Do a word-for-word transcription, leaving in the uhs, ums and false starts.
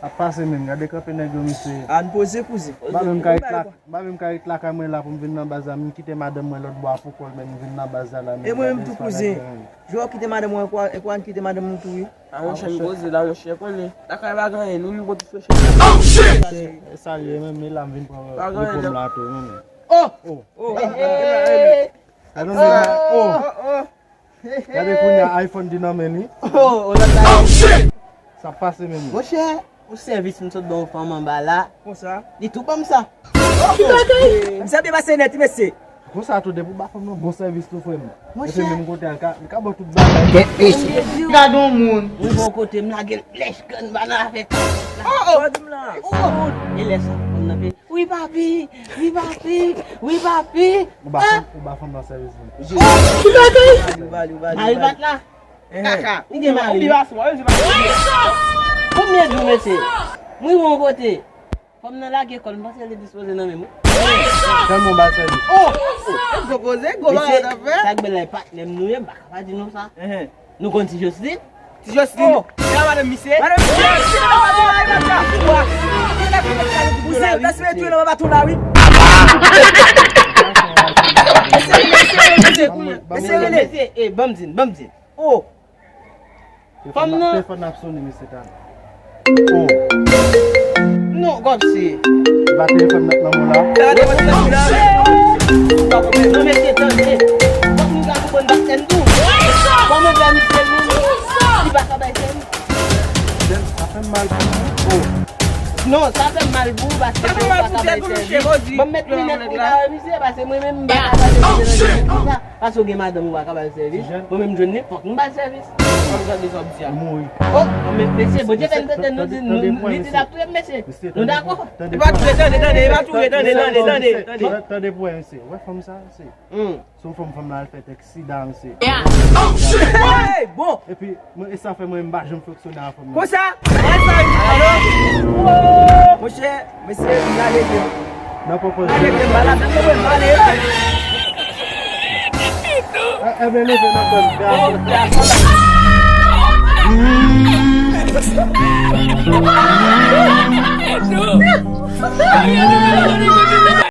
Ap pase menm, gade kanpe nèg yo, mesye. Ann poze, kouzen. M pa menm ka ret la, m pa menm ka ret lakay mwen la pou m vin nan baz la, m kite madanm mwen lòt bò a pou kò l, men m vin nan baz la la, men. E mwen menm tou, kouzen. Jò kite madanm mwen, e kwa, e kwa n kite madanm mwen tou, wi. A, monchè, m poze la, monchè, konnen. Lakay pa gen anyen, nou menm konn tou freche. E sa l ye, men, men la m vin pran diplòm la tou, men. Oh! Oh! Oh! Gade kounye a iPhone di nan men li. Oh, oh, la, la. Sa pase menm. Monchè, yon sèvis m sot ba yon fanm anba la. Konsa? Li tou ban m sa. Ki bagay? Misye byen pase nèt, wi, mesye. Konsa tou, depi w ba fanm nan bon sèvis tou, frè m. Monchè. Epi menm kote a, l ka, l ka ba w tout bagay. Gade yon moun. Mwen bon kote, m lage l flèch grann ba nan afè. Oh, oh. Oh, oh. E lè sa, fanm nan pe Wi papi, wi papi, wi papi. Ou ba fanm, ou ba fanm nan sèvis vre. Ki bagay? Ou ba li, ou ba li, ou ba li. Mari bat la. Kaka. Li gen mari. Konbyen jou, mesye? Mwen yon kote. Fanm nan lage kò l, m panse li dispoze nan men mwen. Tèlman ou ba l sèvis. Oh! E gwo koze, gwo bagay w ap fè. Sa k bèl la, e patnè m nou ye, m pa ka pa di nou sa. Nou konn ti Joseline? Ti Joseline. Oh, se a madanm misye? Madanm misye. Ou se, mèsi, mèsi, tou nan baton la, wi. Mesye, mesye, mesye, mesye, mesye, eh, ban m di n, ban m di n. Oh. Fanm nan. Telefòn nan ap sone, mesye, talè. Oh. Non, kòmsi. Ba telefòn nan nan men w la. Sa va telefòn nan la. Non, mesye, tande. Fòk nou ka konprann patnè m tou. Kòman fè misye menm? Li pa ka bay sèvis. Sa fè m mal pou ou. Oh. Non, sa fè m mal pou ou paske ou pa ka bay sèvis. Ban m met linèt pou m ka wè misye, paske mwen menm m pa ka bay sèvis nan sèvis konsa. Paske w gen madanm ou pa ka ba l sèvis. Mwen menm m jwenn li, fòk m ba l sèvis. Ou mouri. Oh, men mesye, Bondye fè n tande nou di nou, li di l ap touye m, mesye. Nou dakò? E pa touye, tande, tande, e pa touye, tande, tande, tande, tande. Tande pou wè, mesye. Wè fanm sa, mesye. Se yon fanm, fanm nan al fè t aksidan, mesye. Hey, bon. Epi, mwen, e sa fè mwen, m pa janm fonksyone ak fanm nan. Konsa? Alo? Monchè, mesye, m lage pye m. Nan pwòp je. Lage pye m, malad nan mwen, m ale. E, e, men leve nan kò m.